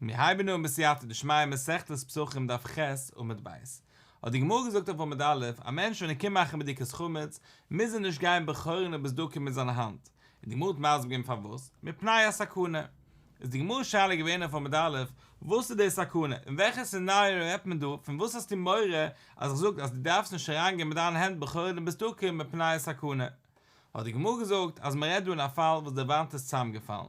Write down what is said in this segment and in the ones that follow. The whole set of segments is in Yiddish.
מיר הייבן אן בסייעתא דשמיא מסכת פסחים דף ח' עמוד ב'. האט די גמרא געזאגט אויף עמוד א', א מענטש ווען ער קומט מאכן בדיקת חמץ, מוז ער נישט גיין בחורין ובסדקין מיט זיין האנט, און די גמרא האט מסביר געווען פארוואס, מפני הסכנה. איז די גמרא שאלה געווען אויף עמוד א', וואס איז די סכנה, אין וועלכע scenario רעדט מען דא, פון וואס האסטו מורא אז איך זאג אז דו דארפסט נישט אריינגיין מיט דיינע הענט בחורין ובסדקין מפני הסכנה. האט די גמרא געזאגט אז מען רעדט דא אין א פאל וואס די וואנט איז צוזאמגעפאלן,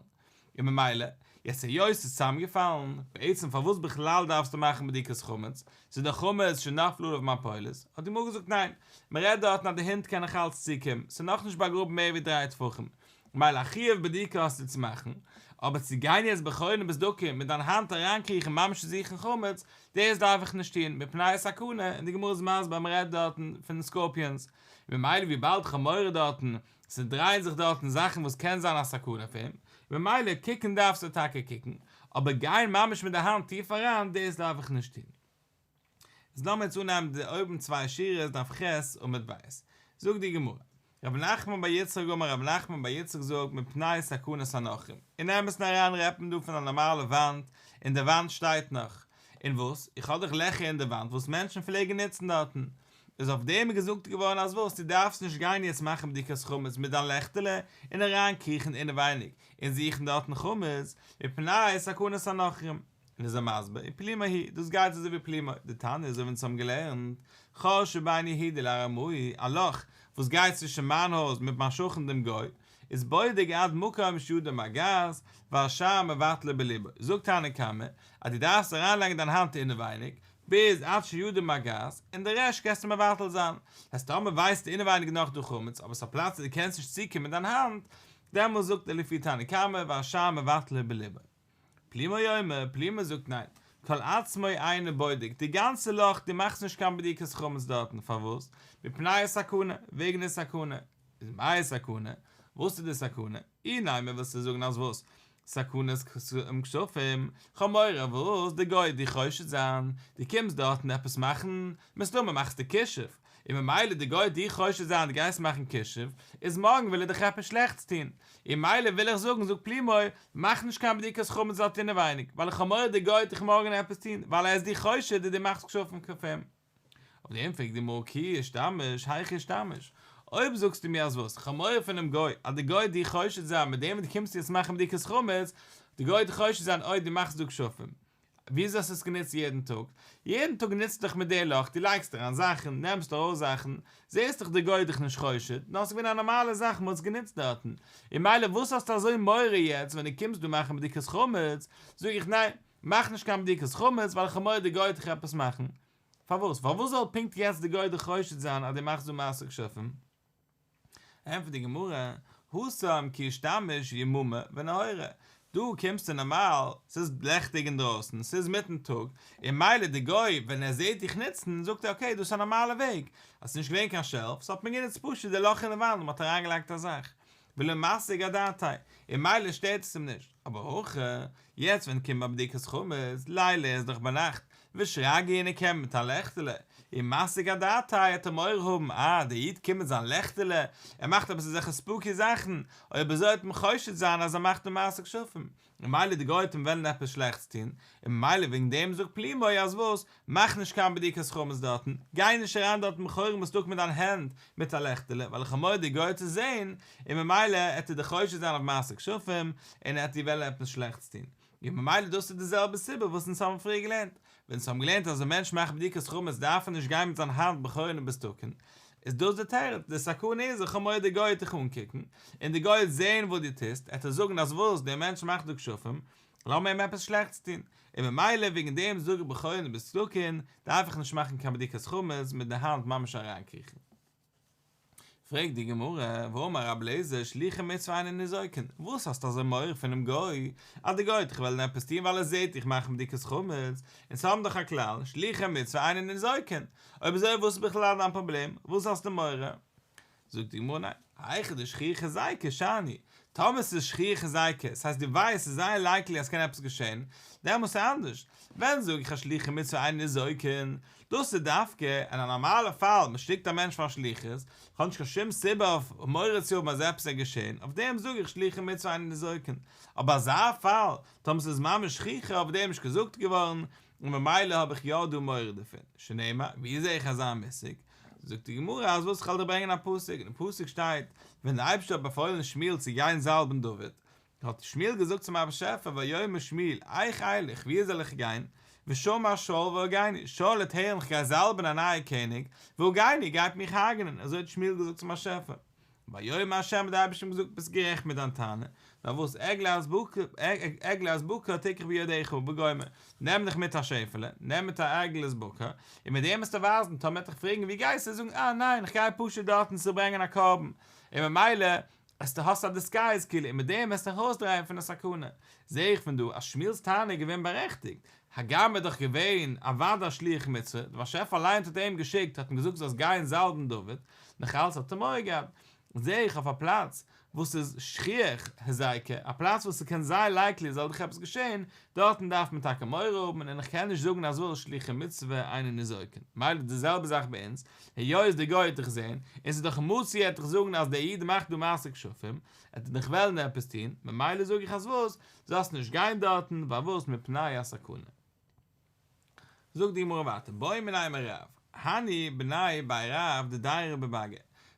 און ממילא, יעצט היות ס'איז צוזאמגעפאלן, בעצם פארוואס בכלל דארפסטו מאכן בדיקת חמץ, ס'איז דאך חמץ שנפלה עליו מפולת, האט די גמרא געזאגט ניין, מען רעדט דארטן אז די הינט קען נאך אלץ צוקומען, ס'איז נאכנישט באגראבן מער ווי דריי טפחים, ממילא א חיוב בדיקה האסטו צו מאכן, אבער צו גיין יעצט בחורין ובסדקין מיט דיין האנט אריינקריכן ממש צו זוכן חמץ, דאס דארף איך נישט טון, מפני הסכנה, און די גמרא איז מסביר אז מען רעדט דארטן פון scorpions, ממילא וויבאלד כ'האב מורא דארטן ס'דרייען זיך דארטן זאכן וואס קען זיין א סכנה פאר אים, ממילא קוקן דארפסטו טאקע קוקן, אבער גיין ממש מיט די האנט טיף אריין דאס דארף איך נישט טון. איז לאמיר יעצט אנהייבן די אויבן צוויי שורות דף ח' עמוד ב'. זאגט די גמרא, רב נחמן בר יצחק אמר רב נחמן בר יצחק זאגט מפני סכנת הנכרים, אין אמת'ן אריין רעדט מען דא פון א נארמאלע וואנט און די וואנט שטייט נאך, און וואס? איך האב דאך לעכער אין די וואנט וואס מענטשן פלעגן נוצן דארטן, איז אויף דעם געזאגט געווארן אז וואס, דו דארפסט נישט גיין יעצט מאכן בדיקת חמץ מיט דיין לעכטעלע און אריין קריכן אינעווייניג און זוכן דארטן חמץ, מפני סכנת הנכרים. און איז ער מסביר, ופלימו היא, דאס גייט אזוי ווי פלימו, דתניא אזוי ווי אונז האבן געלערנט, חור שבין יהודה לארמאי, א לאך וואס גייט צווישן מיין הויז מיט מיין שכן דעם גוי, איז בודק עד מקום שידו מגעת, והשאר מבטלו בליבו, זאגט תנא קמא, אז דו דארפסט אריינלייגן דיין האנט אינעווייניג, ביז עד שידו מגעת, און די רעשט קענסטו מבטל זיין. אז טאמער ווייסטו אינעווייניג נאך דא חמץ, אבער ס'איז א פלאץ וואו דו קענסט נישט צוקומען מיט דיין האנט, דעמאלס זאגט ער לפי תנא קמא והשאר מבטלו בליבו. פלימו אומר, פלימו זאגט ניין, כל עצמו אינו בודק, די גאנצע לאך, דו מאכסט נישט קיין בדיקת חמץ דארטן, פארוואס? מפני הסכנה, וועגן די סכנה. איז מאי סכנה? וואס איז די סכנה? אי נימא ווילסטו זאגן אז וואס? סכנת כשפים, כ'האב מורא וואס? די גוי וועט דיר חושד זיין, דו קומסט דארטן עפעס מאכן, מסתמא מאכסטו כישוף, און ממילא די גוי וועט דיר חושד זיין דו גייסט מאכן כישוף, איז מארגן וויל ער דיך עפעס שלעכטס טון, און מילא וויל איך זאגן זאגט פלימו, מאך נישט קיין בדיקת חמץ דארט אינעווייניג, ווייל איך האב מורא די גוי וועט דיך מארגן עפעס טון, ווייל ער איז דיר חושד אז דו מאכסט כשפים כפים. אויף דעם פרעגט די גמרא כי אשתמש, היכי אשתמש? אויב זאגסטו מיר אז וואס? כ'האב מורא פונעם גוי, אז די גוי וועט דיר חושד זיין מיט דעם וואס דו קומסט יעצט מאכן בדיקת חמץ, די גוי וועט חושד זיין אוי דו מאכסט דא כשפים. וויאזוי האסטו עס גענוצט יעדן טאג? יעדן טאג נוצט דיך מיט די לאך, דו לייגסט אריין זאכן, נעמסט ארויס זאכן, זעסט דאך די גוי איז דיך נישט חושד, נאר ס'איז געווען א נארמאלע זאך מ'האט עס גענוצט דארטן, און מילא וואס האסטו אזוי מורא יעצט ווען דו קומסט דא מאכן בדיקת חמץ, זאג איך ניין, מאך נישט קיין בדיקת חמץ ווייל איך האב מורא די גוי וועט דיך עפעס מאכן. פארוואס? פארוואס זאל פונקט יעצט די גוי דיך חושד זיין אז דו מאכסט דא מעשה כשפים? ענטפערט די גמרא, התם כי אשתמש יממא ונהורא, דא קומסטו נארמאל, ס'איז לעכטיג אינדרויסן, ס'איז מיטן טאג, און מילא די גוי ווען ער זעט דיך נוצן זאגט ער okay דאס איז א נארמאלע וועג, אז ס'איז נישט געווען קיין shelf, ס'האט מען גענוצט פשוט די לאך אין די וואנט און מ'האט אריינגעלייגט א זאך, ולא מסיק אדעתיה, און מילא שטערט עס אים נישט, אבער הכא, יעצט ווען קומט ביי בדיקת חמץ, ליליא איז דאך ביינאכט, ושרגא און ער קומט מיט א לעכטעלע, און מסיק אדעתיה העט ער מורא האבן, אה, דער איד קומט מיט זיין לעכטעלע, ער מאכט עפעס אזעלכע spooky זאכן, אויב אזוי העט מען חושד זיין אז ער מאכט די מעשה כשפים, און מילא די גוי העט אים וועלן עפעס שלעכטס טון, און ממילא וועגן דעם זאגט פלימו אז וואס, מאך נישט קיין בדיקת חמץ דארטן, גיי נישט אריין דארטן בחורין ובסדקין מיט דיין הענט מיט א לעכטעלע, ווייל איך האב מורא די גוי העט עס זען, און ממילא העט ער דיך חושד זיין אויף מעשה כשפים, און ער העט דיר וועלן עפעס שלעכטס טון. און ממילא דאס איז די זעלבע סיבה וואס אונז האבן פריער געלערנט, ווען אונז האבן געלערנט אז א מענטש מאכט בדיקת חמץ דארף ער נישט גיין מיט זיין האנט בחורין ובסדקין, איז דאס די תירוץ, די סכנה איז איך האב מורא די גוי העט דיך אנקוקן, און די גוי העט זען וואס דו טוסט, העט ער זאגן אז וואס, דער מענטש מאכט דא כשפים, לאמיר אים עפעס שלעכטס טון, און ממילא וועגן דעם זאג איך בחורין ובסדקין דארף איך נישט מאכן קיין בדיקת חמץ מיט די האנט ממש אריינקריכן. פרעגט די גמרא, והאמר רבי אליעזר שלוחי מצוה אינן ניזוקין, וואס האסטו אזוי מורא פונעם גוי, אז די גוי וועט דיך וועלן עפעס טון ווייל ער זעט דיך מאכן בדיקת חמץ, אונז האבן דאך א כלל, שלוחי מצוה אינן ניזוקין, אויב אזוי וואס איז בכלל דיין פראבלעם, וואס האסטו מורא? זאגט די גמרא ניין, היכא דשכיחא היזיקא שאני, טאמער ס'איז שכיח היזיקא, ס'הייסט דו ווייסט ס'איז זייער לייקלי אז ס'קען עפעס געשען, דעמאלס איז אנדערש. ווען זאג איך אז שלוחי מצוה אינן ניזוקין, דאס איז דווקא אין א נארמאלע פאל, מ'שיקט א מענטש פאר שליחות, כ'האב נישט קיין שום סיבה אויף מורא צו האבן אז עפעס וועט געשען, אויף דעם זאג איך שלוחי מצוה אינן ניזוקין. אבער אזא פאל, טאמער ס'איז ממש שכיחא אויף דעם נישט געזאגט געווארן, און ממילא האב איך יא דא מורא דערפון, שנאמר, ווי זעה איך אזא מושג? זאגט די גמרא אז וואס כ'וועל דיר ברענגען א פסוק, אין פסוק שטייט, ווען דער אייבערשטער האט באפוילן שמואל צו גיין זאלבן דוד, האט שמואל געזאגט צום באשעפער ויאמר שמואל, איך אלך, ווי זאל איך גיין? ושמע שאול והרגני, שאול וועט הערן כ'גיי זאלבן א נייע קעניג, והרגני, גייט מיך הרג'נען, אזוי האט שמואל געזאגט צום באשעפער. ויאמר ה' האט דער אייבערשטער אים געזאגט ביסט גערעכט מיט דיין טענה, נאר וואס עגלת בקר תקח בידך וגומר, נעם דיך מיט א שעפעלע, נעם מיט א עגלת בקר, און מיט דעם וועסטו ווייזן, טאמער וועט דיך פרעגן וואו גייסטו, זאגן אה ניין איך גיי פשוט דארטן צו ברענגען א קרבן, און ממילא אז דו האסט א דיסגייז כאילו און מיט דעם וועסטו דיך ארויסדרייען פון די סכנה, זע איך פון דא אז שמואל'ס טענה איז געווען בארעכטיגט, הגם ער איז דאך געווען אוודאי א שליח מצוה, דער באשעפער אליין האט אים געשיקט, האט אים געזאגט זאלסט גיין זאלבן דוד, נאך אלץ האט ער מורא געהאט, זע איך אויף א פלאץ וואס איז שכיח היזיקא, א פלאץ וואס ס'קען זייער לייקלי זאל דיך עפעס געשען, דארטן דארף מען טאקע מורא האבן און איך קען נישט זאגן אז וואס שלוחי מצוה אינן ניזוקין, מילא די זעלבע זאך ביי אונז, היות דער גוי וועט דיך זען, און ס'איז דאך מצוי ער וועט דיך זאגן אז דער איד מאכט דא מעשה כשפים, ער וועט דיך וועלן עפעס טון, ממילא זאג איך אז וואס, זאלסט נישט גיין דארטן, פארוואס מפני הסכנה. זאגט די גמרא ווייטער, בעו מיניה מרב, הני בני בי רב דדיירי בבגי,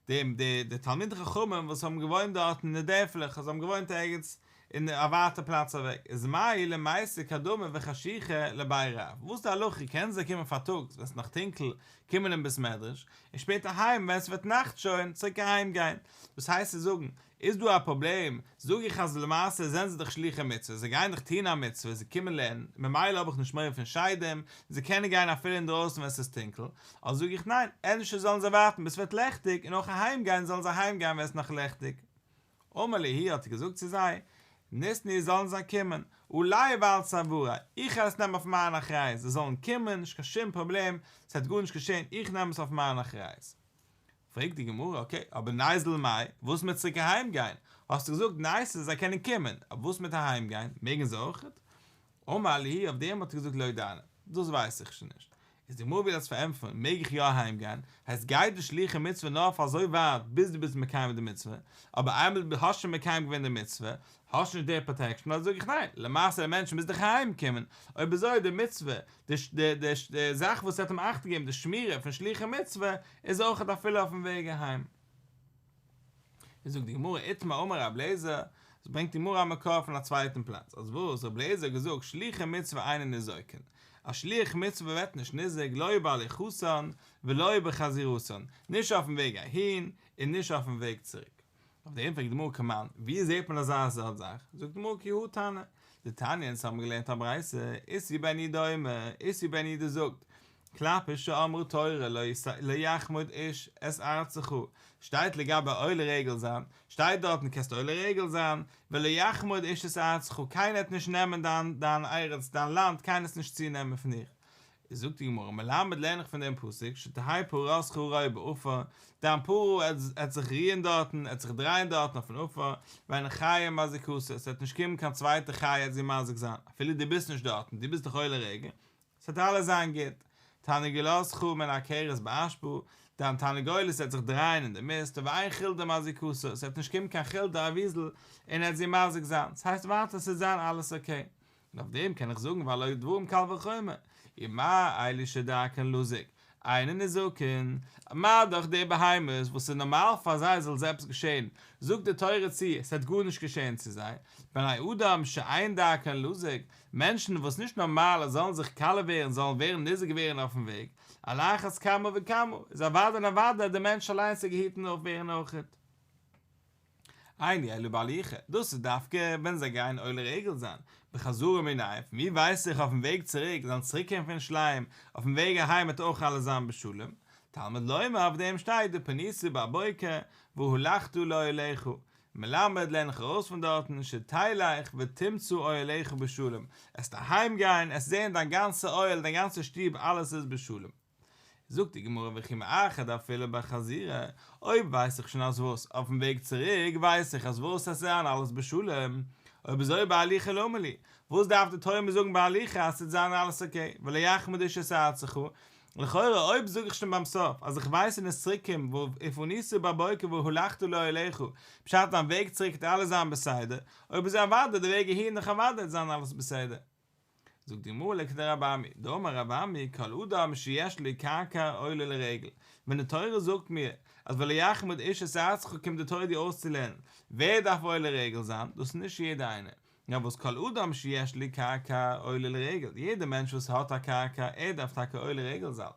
די די די תלמידי חכמים וואס האבן געוואוינט דארטן אין די דערפלעך, זיי האבן געוואוינט ערגעץ אין א ווייטע פלאץ אוועק, איז מהו למיתי קדמי בחשיכא לבי רב, וואס די הלכה, קענען זיי קומען פארטאגס ווען ס'איז נאך טונקל, קומען אין בית מדרש, און שפעטער אהיים ווען ס'ווערט נאכט שוין, צוריק אהיים גיין, דאס הייסט צו זאגן, איז דא א פראבלעם, זאג איך אז למעשה זענען זיי דאך שלוחי מצוה, זיי גייען דאך טון א מצוה, זיי קומען לערנען, ממילא האב איך נישט מורא פון שדים, זיי קענען גיין אפילו אינדרויסן ווען ס'איז טונקל, אדער זאג איך ניין, ענדערש זאלן זיי ווארטן ביז ס'ווערט לעכטיג און אויך אהיים גיין זאלן זיי אהיים גיין ווען ס'איז נאך לעכטיג. אמר להו האט ער געזאגט צו זיי, ניתנו זאלן זיי קומען, עלי ועל צוארי, איך וועל עס נעמען אויף מיין אחריות, זיי זאלן קומען, נישט קיין שום פראבלעם, ס'וועט גארנישט געשען, איך נעם עס אויף מיין אחריות. פרעגט די גמרא, אקעי, אבער ניזיל מאי, וואס מיט צוריק אהיים גיין? האסטו געזאגט ניתו זיי קענען קומען, אבער וואס מיט אהיים גיין, מעגן זיי אויכעט? אמר להו, אויף דעם האט ער געזאגט לא ידענא, דאס ווייס איך שוין נישט. איז די גמרא וויל עס פארענטפערן, מעג איך יא אהיים גיין? הייסט גייט די שלוחי מצוה נאר אויף אזוי ווייט ביז דו ביסט מקיים די מצוה, אבער איינמאל דו האסט שוין מקיים געווען די מצוה, האסט נישט די פראטעקשאן, אדער זאג איך ניין, למעשה די מענטש מוז דאך אהיים קומען, אויב אזוי די מצוה, די די די זאך וואס האט אים אכט געגעבן די שמירה פון שלוחי מצוה איז אויכעט אפילו אויפן וועג אהיים. איז זאגט די גמרא איתמר אמר רב לעזער, עס ברענגט די גמרא א מקור פון א צווייטן פלאץ, אז וואס רב לעזער האט געזאגט שלוחי מצוה אינן ניזוקין, א שליח מצוה ווערט נישט ניזוק לא בהליכתן ולא בחזירתן, נישט אויפן וועג אהין און נישט אויפן וועג צוריק. אויף דעם פרעגט די גמרא כמאן, ווי זעט מען אזא סארט זאך? זאגט די גמרא כי הא תנא, דתניא אונז האבן געלערנט א ברייתא, איסי בן יהודה אומר, איסי בן יהודה זאגט, כלפי שאמרה תורה לא יחמוד איש את ארצך, שטייט לגבי עולה רגל זיין, שטייט דארטן קענסט עולה רגל זיין, ולא יחמוד איש את ארצך, קיינער וועט נישט נעמען דיין דיין ארץ, דיין לאנד, קיינער וועט נישט צונעמען פון דיר. זאגט די גמרא, מלמד לערן איך פון דעם פסוק, שתהא פרתך רועה בעפר, דיין פרה עט זיך רוען דארטן, עט זיך דרייען דארטן אויפן עפר, ואין חיה מזיקתה, עס וועט נישט קומען קיין צווייטע חיה עט זי מזיק זיין, אפילו דו ביסט נישט דארטן, דו ביסט דאך עולה רגל, עס וועט אלעס זיין גוט. תרנגולתך מנקרת באשפה, דיין תרנגולת וועט זיך דרייען אין די מיסט, ואין חולדה מזיקתה, עס וועט נישט קומען קיין חולדה א וויזל און עט זי מזיק זיין, ס'הייסט ווייטער עס וועט זיין אלעס אקעי. און אויף דעם קען איך זאגן והלא דברים קל וחומר, ומה אלו שדרכן לזיק, אינן ניזוקין, מה דאך די בהמות וואס איז נארמאל פאר זיי זאל זיי עפעס געשען, זאגט די תורה צו עס וועט גארנישט געשען צו זיי, בני אדם שאין דרכן לזיק, מענטשן וואס נישט נארמאל אז זאלן זיך קאלע ווערן זאלן ווערן ניזוק ווערן אויפן וועג, על אחת כמה וכמה, איז אוודאי און אוודאי די מענטש אליינס איז געהיטן אויף ווערן אויכעט. אין לי אלא בהליכה, דאס איז דווקא ווען זיי גייען עולה רגל זיין, בחזרה מנין, פון ווי ווייס איך אויפן וועג צוריק, זאלן צוריק קומען פון ירושלים, אויפן וועג אהיים וועט אויך אלעס זיין בשלום, תלמוד לומר אויף דעם שטייט ופנית בבוקר והלכת לאהליך, מלמד לערן איך ארויס פון דארטן שתלך ותמצא אוהליך בשלום, עסט אהיים גיין, עסט זען דיין גאנצע אוהל, דיין גאנצע שטוב אלעס איז בשלום. זאגט די גמרא וכי מאחר דאפילו בחזירה, אויב ווייס איך שוין אז וואס, אויפן וועג צוריק ווייס איך אז וואס עס וועט זיין אלעס בשלום, אויב אזוי בהליכה למה לי, וואס דארף די תורה מיר זאגן בהליכה אז ס'וועט זיין אלעס אקעי, ולא יחמוד איש את ארצך, לכאורה אויב זאג איך שוין ביים סוף אז איך ווייס ווען עס צוריק קומט ופנית בבוקר והלכת לאהליך, פשט דיין וועג צוריק וועט אלעס זיין בסדר, אויב אזוי אוודאי די וועג אהין דאך אוודאי וועט זיין אלעס בסדר. זאגט די גמרא לכדרב אמי, דאמר רב אמי כל אדם שיש לו קרקע עולה לרגל, ווען די תורה זאגט מיר אז ולא יחמוד איש את ארצך קומט די תורה דיר אויסצולערנען ווער דארף עולה רגל זיין, דאס איז נישט יעדער איינער, נאר וואס כל אדם שיש לו קרקע עולה לרגל, יעדער מענטש וואס האט א קרקע ער דארף טאקע עולה רגל זיין,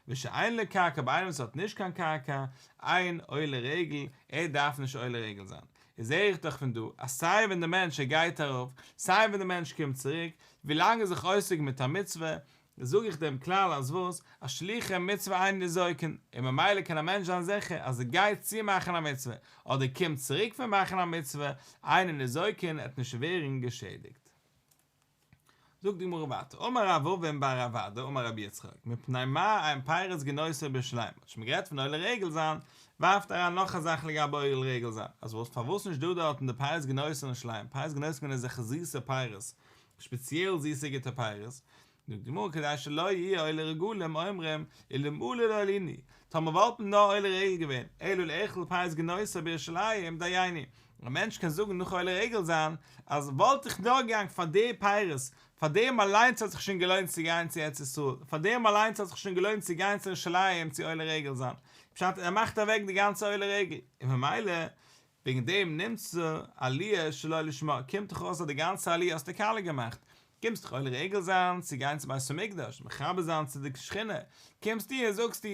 ושאין לו קרקע אבער איינער וואס האט נישט קיין קרקע, אין עולה רגל, ער דארף נישט עולה רגל זיין. איז זעה איך דאך פון דא אז סיי ווען די מענטש ער גייט ארויף, סיי ווען די מענטש קומט צוריק, ווילאנג ער איז זיך עוסק מיט א מצוה, זאג איך דעם כלל אז וואס? אז שלוחי מצוה אין ניזוקין, און ממילא קען א מענטש זיין זיכער אז ער גייט צו מאכן א מצוה, אדער קומט צוריק פון מאכן א מצוה, אינו ניזוקין, ער וועט נישט ווערן געשעדיגט. זאגט די גמרא ווייטער, אמר רב אבין בר רב אדא אמר רבי יצחק, מפני מה אין פירות גינוסר בירושלים, האט שוין גערעדט פון עולה רגל זיין, ווארפט אריין נאך א זאך לגבי עולה רגל זיין, אז וואס פארוואס נישט דא דארטן די פירות גינוסר אין ירושלים, פירות גינוסר זענען אזעלכע זיסע פירות, שפעציעל זיסע גוטע פירות, זאגט די גמרא כדי שלא יהו עולי רגלים אומרים אלמלא לא עלינו, טאמער וואלט מען נאר עולה רגל געווען, אלא לאכול פירות גינוסר בירושלים דיינו, א מענטש קען זאגן נאך עולה רגל זיין אז וואלט איך נאר געגאנגען פאר די פירות, פאר דעם אליינס האט זיך שוין געלוינט צו גיין צו ארץ ישראל, פאר דעם אליינס האט זיך שוין געלוינט צו גיין צו ירושלים צו עולה רגל זיין, פשט ער מאכט אוועק די גאנצע עולה רגל, און ממילא וועגן דעם נמצא עליה שלא לשמה, קומט דאך אויס אז די גאנצע עליה האסטו קאליע געמאכט, קומסט דאך עולה רגל זיין צו גיין צום בית המקדש, מכבד זיין צו די שכינה, קומסטו און זאגסטו,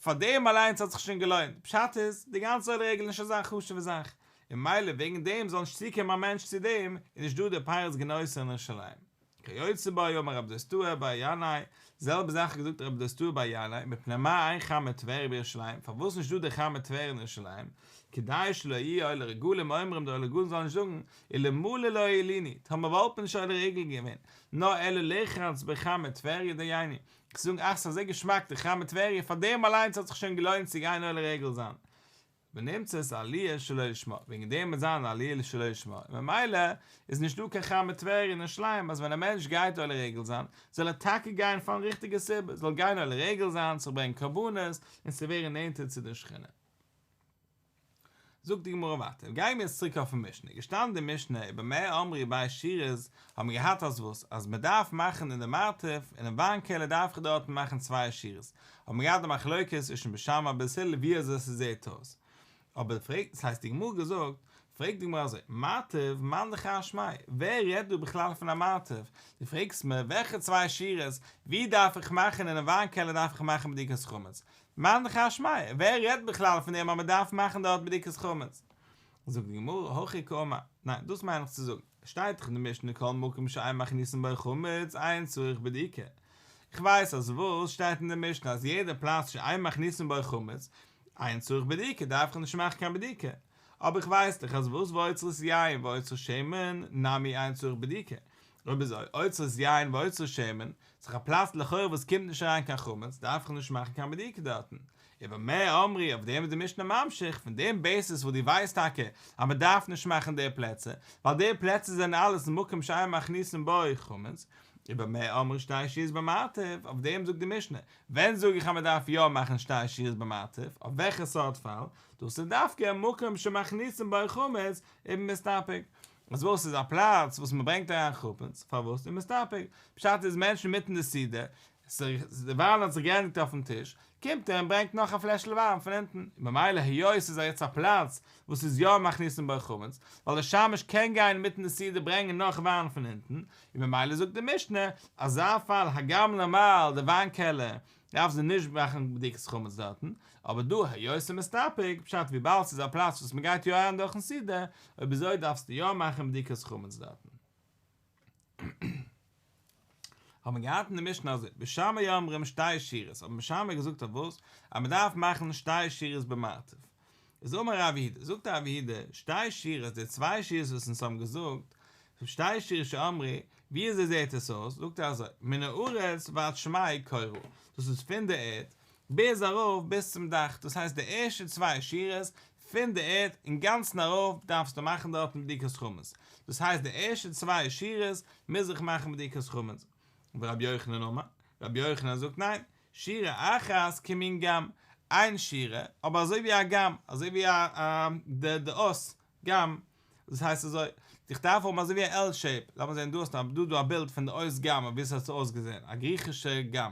פאר דעם אליינס האט זיך שוין געלוינט, פשט איז, די גאנצע עולה רגל איז נישט אזא חשוב'ע זאך, און ממילא וועגן דעם זאל נישט צוקומען א מענטש צו דעם, איז נישט דא די פירות גינוסר אין ירושלים. כיוצא בו אמר רבי דוסתאי בר ינאי, זעלבע זאך האט געזאגט רבי דוסתאי בר ינאי, מפני מה אין חמי טבריה בירושלים, פארוואס נישט דא די חמי טבריה אין ירושלים, כדי שלא יהיו עולי רגלים אומרים די עולי רגלים זאלן נישט זאגן, אלמלא לא עלינו, טאמער וואלט מען נישט עולה רגל געווען, נאר אלא לרחוץ בחמי טבריה דיינו, צו זאגן אך ס'איז אזוי געשמאק די חמי טבריה פאר דעם אליינס האט זיך שוין געלוינט צו גיין עולה רגל זיין. ונמצאת עליה שלא לשמה, וועגן דעם וועט זיין עליה שלא לשמה, און ממילא איז נישט דא קיין חמי טבריה אין ירושלים אז ווען א מענטש גייט עולה רגל זיין, זאל ער טאקע גיין פארן ריכטיגע סיבה, זאל גיין עולה רגל זיין צו ברענגען קרבנות און צו ווערן נענטער צו די שכינה. זאגט די גמרא ווייטער, גייען מיר יעצט צוריק אויפן משנה, געשטאנען די משנה ובמה אמרו ב' שורות, האבן מיר געהאט אז וואס, אז מען דארף מאכן אין די מרתף, אינעם וויין קעלער דארף איך דארטן מאכן צוויי שורות, האבן מיר געהאט די מחלוקת צווישן בית שמאי בית הלל ווי אזוי ס'זעהט אויס, אבער פרעגט, ס'הייסט די גמרא געזאגט, פרעגט די גמרא אזוי, מרתף מאן דכר שמיה, ווער רעדט דא בכלל פון א מרתף, דו פרעגסט מיר וועלכע צוויי שורות, ווי דארף איך מאכן אינעם וויין קעלער דארף איך מאכן בדיקת חמץ, מאן דכר שמיה, ווער רעדט בכלל פון דעם אז מען דארף מאכן דארט בדיקת חמץ? זאגט די גמרא, הכי קאמר, ניין, דאס מיין איך צו זאגן, עס שטייט דאך אין די משנה כל מקום שאין מכניסין בו חמץ אין צריך בדיקה, איך ווייס אז וואס שטייט אין די משנה אז יעדע פלאץ שאין מכניסין בו חמץ אין צריך בדיקה דארף איך נישט מאכן קיין בדיקה, אבער איך ווייס דאך אז וואס ואוצרות יין ואוצרות שמן נמי אין צריך בדיקה, אויב אזוי אוצרות יין ואוצרות שמן, איז דאך א פלאץ לכאורה וואס קומט נישט אריין קיין חמץ, דארף איך נישט מאכן קיין בדיקה דארטן. ובמה אמרו, אויף דעם איז די משנה ממשיך, פון דעם בעיסיס וואס דו ווייסט טאקע אז מען דארף נישט מאכן די פלעצער, ווייל די פלעצער זענען אלעס מקום שאין מכניסין בו חמץ, ובמה אמרו שתי שורות במרתף, אויף דעם זאגט די משנה, ווען זאג איך אז מען דארף יא מאכן שתי שורות במרתף, אויף וועלכע סארט פאל, דאס איז דווקא מקום שמכניסין בו חמץ, ובמסתפק. אז וואס איז א פלאץ וואס מען ברענגט אריין חמץ, פארוואס ומסתפק? פשט איז מענטשן אינמיטן די סעודה, די וויין האט זיך געענדיגט אויפן טיש, קומט ער און ברענגט נאך א פלעשל וויין פון אונטן, און ממילא היות ס'איז יעצט א פלאץ וואס איז יא מכניסין בו חמץ, ווייל דער שמש קען גיין אינמיטן די סעודה ברענגען נאך וויין פון אונטן, און ממילא זאגט די משנה, אזא פאל הגם נארמאל די וויין קעלער דארף זי נישט מאכן בדיקת חמץ דארטן, אבער דא היות ס'מסתפק, פשט וויבאלד ס'איז א פלאץ וואס מ'גייט יא אריין דורכן סעודה, אויב אזוי דארפסטו יא מאכן בדיקת חמץ דארטן. האט מען געהאט אין די משנה אזוי, בית שמאי אומרים שתי שורות, האבן בית שמאי געזאגט אויף וואס? אז מ'דארף מאכן שתי שורות במרתף. איז אמר רב יהודה, זאגט רב יהודה, שתי שורות, די צוויי שורות וואס אונז האבן געזאגט, שתי שורות שאמרו, ווי אזוי זעהט עס אויס, זאגט ער אזוי, מן הארץ ועד שמי קורה, דאס איז פון די ערד, ביז ארויף ביז צום דאך, דאס הייסט די ערשטע צוויי שורות פון די ערד אינגאנצן ארויף דארפסטו מאכן דארטן בדיקת חמץ, דאס הייסט די ערשטע צוויי שורות מוז איך מאכן בדיקת חמץ. ורבי יוחנן אמר, רבי יוחנן זאגט ניין, שורה אחת כמין ג"ם, איין שורה, אבער אזוי ווי א ג"ם, אזוי ווי א די די אות ג"ם, דאס הייסט אזוי, איך דארף האבן אזוי ווי א על שעיפ, לאמיר זען דא האסטו דא דא א בילד פון די אות ג"ם ווי עס האט אויסגעזען, א גריכישע ג"ם,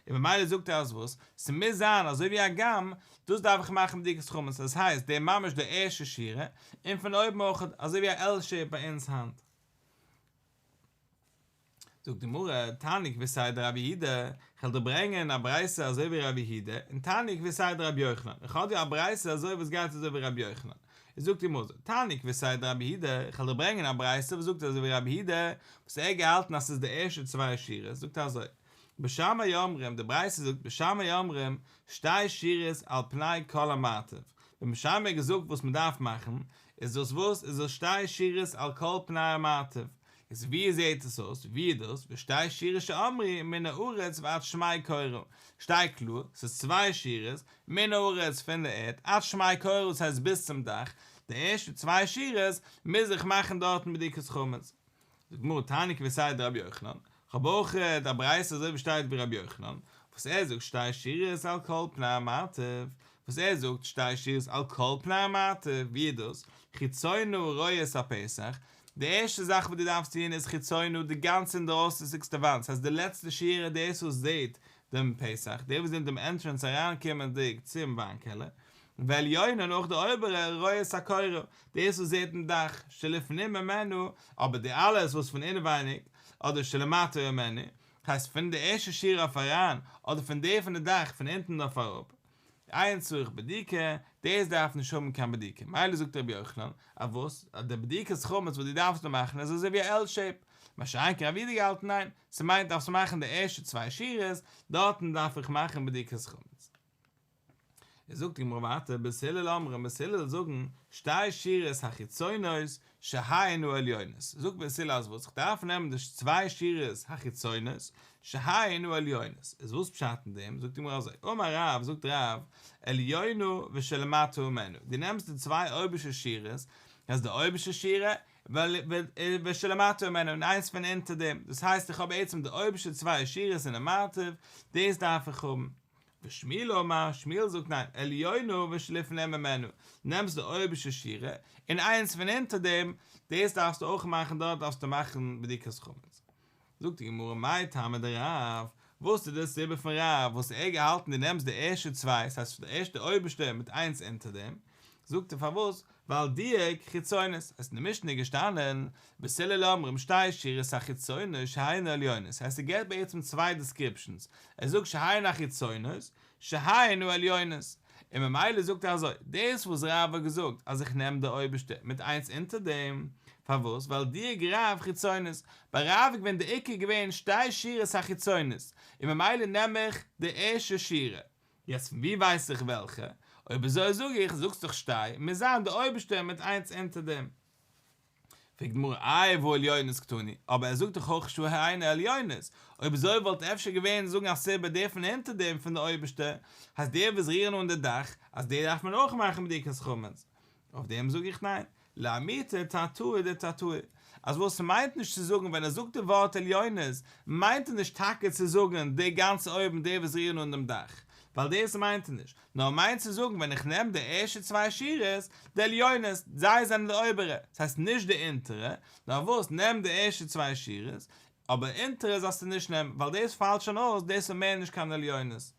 און ממילא זאגט ער אז וואס, ס'מוז זיין אזוי ווי א ג"ם, דאס דארף איך מאכן בדיקת חמץ, דאס הייסט די ממש די ערשטע שורה, און פון אויבן אויך אזוי ווי א על שעיפ ביי אונז היינט. זאגט די גמרא, תניא כוותיה דרב יהודה, כ'וועל דיר ברענגען א ברייתא אזוי ווי רב יהודה, און תניא כוותיה דרבי יוחנן, איך האב דא א ברייתא אזוי וואס גייט אזוי ווי רבי יוחנן, איז זאגט די גמרא אזוי, תניא כוותיה דרב יהודה, כ'וועל דיר ברענגען א ברייתא וואס זאגט אזוי ווי רב יהודה, וואס ער האט געהאלטן אז ס'איז די ערשטע צוויי שורות, זאגט ער אזוי, בית שמאי אומרים, די ברייתא זאגט בית שמאי אומרים, שתי שורות על פני כל המרתף, ווען בית שמאי האט געזאגט וואס מ'דארף מאכן, איז דאס וואס? איז דאס שתי שורות על כל פני המרתף, איז ווי זעהט עס אויס? ווי איז דאס? ושתי שורות שאמרו מן הארץ ועד שמי קורה, שטייט קלאר, ס'איז צוויי שורות, מן הארץ פון די ערד, עד שמי קורה דאס הייסט ביז צום דאך, די ערשטע צוויי שורות מוז איך מאכן דארטן בדיקת חמץ. זאגט די גמרא תניא כוותיה דרבי יוחנן, כ'האב אויך א ברייתא אזוי ווי שטייט ווי רבי יוחנן, וואס ער זאגט שתי שורות על כל פני המרתף, וואס ער זאגט שתי שורות על כל פני המרתף, ווי איז דאס? חיצונה רואה את הפתח, די ערשטע זאך וואס דו דארפסט טון איז חיצונה די גאנצע אינדרויסנדיגסטע וואנט, ס'הייסט די לעצטע שורה דאס וואס זעט דעם פתח, דער וואס זעט דעם ענטרענס אריינקומענדיג צום וויין קעלער, ועליונה און אויך די אויבערע רואה את הקורה, דאס וואס זעט דעם דאך, שלפנים ממנו, אבער די אלעס וואס פון אינעווייניג, אדער שלמטה ממנו, הייסט פון די ערשטע שורה אויף אריין, אדער פון די פון די דאך פון אונטן אויף אראפ. אין צריך בדיקה, דאס דארף נישט האבן קיין בדיקה, מילא זאגט רבי יוחנן, אז וואס? אז די בדיקת חמץ וואס דו דארפסט דא מאכן איז אזוי ווי א על שעיפ, מה שאין כן רב יהודה געהאלטן ניין, ס'מיינט דארפסט מאכן די ערשטע צוויי שורות, דארטן דארף איך מאכן בדיקת חמץ. איז זאגט די גמרא ווייטער, בית הלל אומרים, בית הלל זאגן, שתי שורות החיצונות שהן העליונות, זאגט בית הלל אז וואס? כ'דארף נעמען די צוויי שורות החיצונות שהן העליונות, איז וואס פשט אין דעם? זאגט די גמרא אזוי, אמר רב, זאגט רב, עליונה ושלמטה ממנה, דו נעמסט די צוויי אויבערשטע שורות, אז די אויבערשטע שורה, ושלמטה ממנה, און איינס פון אונטער דעם, דאס הייסט איך האב בעצם די אויבערשטע צוויי שורות אינעם מרתף, דאס דארף איך האבן. ושמואל אמר, שמואל זאגט ניין, עליונה ושלפנים ממנה, נעמסט די אויבערשטע שורה, און איינס פון אונטער דעם, דאס דארפסטו אויך מאכן, דארט דארפסטו מאכן בדיקת חמץ. זאגט די גמרא מאי טעמא דרב, וואס איז די סיבה פון רב וואס ער געהאלטן דו נעמסט די ערשטע צוויי, ס'הייסט די ערשטע אויבערשטע מיט איינס אונטער דעם, זאגט ער פארוואס, ווייל דייק חיצונות, עס איז אין די משנה געשטאנען, בית הלל אומרים שתי שורות החיצונות שהן העליונות, ס'הייסט ער געבט בעצם צוויי דעסקריפשאנס, ער זאגט שהן החיצונות, שהן העליונות, און ממילא זאגט ער אזוי, דאס וואס רב האט געזאגט אז איך נעם די אויבערשטע מיט איינס אונטער דעם, פארוואס? ווייל דייק רב חיצונות, ביי רב איז געווען די עיקר געווען שתי שורות החיצונות, און ממילא נעם איך די ערשטע שורה, יעצט פון ווי ווייס איך וועלכע? אויב אזוי זאג איך, זאגסט דאך שתי, מוז זיין די אויבערשטע מיט איינס אונטער דעם. פרעגט די גמרא איי והא עליונות קתני, אבער ער זאגט דאך אויך שהן העליונות, אויב אזוי וואלט אפשר געווען זאגן א סיבה דער פון אונטער דעם פון די אויבערשטע, אז דער וואס רירן אן די דאך, אז דער דארף מען אויך מאכן בדיקת חמץ. אויף דעם זאג איך ניין, לאמעוטי תתאי דתתאי, אז וואס ס'מיינט נישט צו זאגן ווען ער זאגט די ווארט עליונות, מיינט ער נישט טאקע צו זאגן די גאנצע אויבן די וואס רירן אן דעם דאך, ווייל דאס מיינט ער נישט, נאר ער מיינט צו זאגן ווען איך נעם די ערשטע צוויי שורות, די עליונות, זיי זענען די אויבערע, ס'הייסט נישט די אונטערע, נאר וואס נעם די ערשטע צוויי שורות, אבער אונטערע זאלסטו נישט נעמען, ווייל דאס פאלט שוין אויס, דאס איז מער נישט קיין עליונות.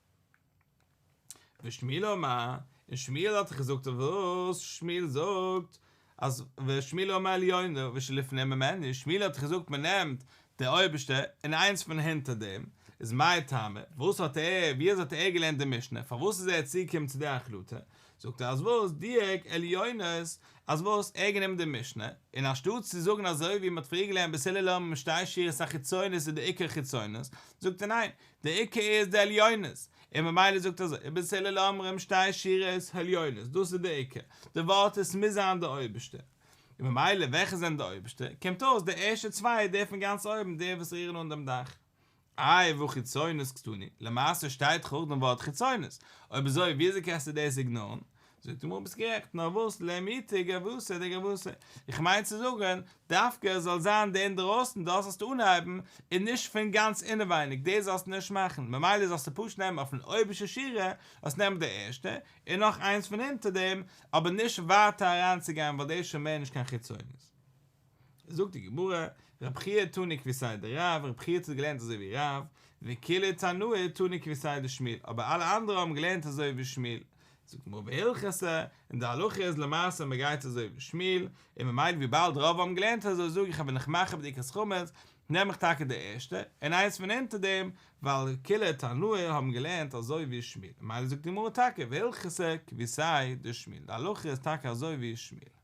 ושמואל אמר, און שמואל האט דאך געזאגט וואס שמואל זאגט, אז ושמואל אמר עליונה ושלפנים ממנה, שמואל האט דאך געזאגט מען נעמט די אויבערשטע און איינס פון הינטער דעם, איז מאי טעמא, וואס האט ער, ווי אזוי האט ער געלערנט די משנה, פארוואס איז ער צוגעקומען צו די החלטה, זאגט ער אז וואס, דייק עליונות, אז וואס, ער האט גענומען די משנה, און אנשטאט צו זאגן אזוי ווי מען האט פריער געלערנט בית הלל אומרים שתי שורות החיצונות איז די עיקר חיצונות, זאגט ער ניין, די עיקר איז די עליונות, און ממילא זאגט ער אזוי, ובית הלל אומרים שתי שורות העליונות, דאס איז די עיקר, די ווארט עס מוז זיין די אויבערשטע, און ממילא וועלכע זענען די אויבערשטע, קומט אויס די ערשטע צוויי די פון גאנץ אויבן די וואס רירן אן דעם דאך. איי והא חיצונית קתני, למעשה שטייט דאך אויך דעם ווארט חיצונית, אויב אזוי וויאזוי קענסטו דאס איגנארן? זאגט די גמרא ביסט גערעכט, נאר וואס למעוטי גוותא דגוותא, איך מיין צו זאגן, דווקא עס זאל זיין די אינדערויסן דאס זאלסטו אנהייבן, און נישט פון גאנץ אינעווייניג, דאס זאלסטו נישט מאכן, ממילא זאלסטו פשוט נעמען אויפן אויבערשטע שורה, זאלסט נעמען די ערשטע, און נאך איינס פון אונטער דעם, אבער נישט ווייטער אריינצוגיין ווייל דאס איז שוין מער נישט קיין חיצונית. זאגט די גמרא, רב חייא תני כוותיה דרב, רב חייא האט געלערנט אזוי ווי רב, וכולהו תנאי תנו כוותיה דשמואל, אבער אלע אנדערע האבן געלערנט אזוי ווי שמואל. זאגט די גמרא והלכתא, און די הלכה איז למעשה מען גייט אזוי ווי שמואל, און ממילא וויבאלד רוב האבן געלערנט אזוי זאג איך אז ווען איך מאך א בדיקת חמץ, נעם איך טאקע די ערשטע, און איינס פון אונטער דעם, ווייל כולהו תנאי האבן געלערנט אזוי ווי שמואל, ממילא זאגט די גמרא טאקע והלכתא כוותיה דשמואל, די הלכה איז טאקע אזוי ווי שמואל.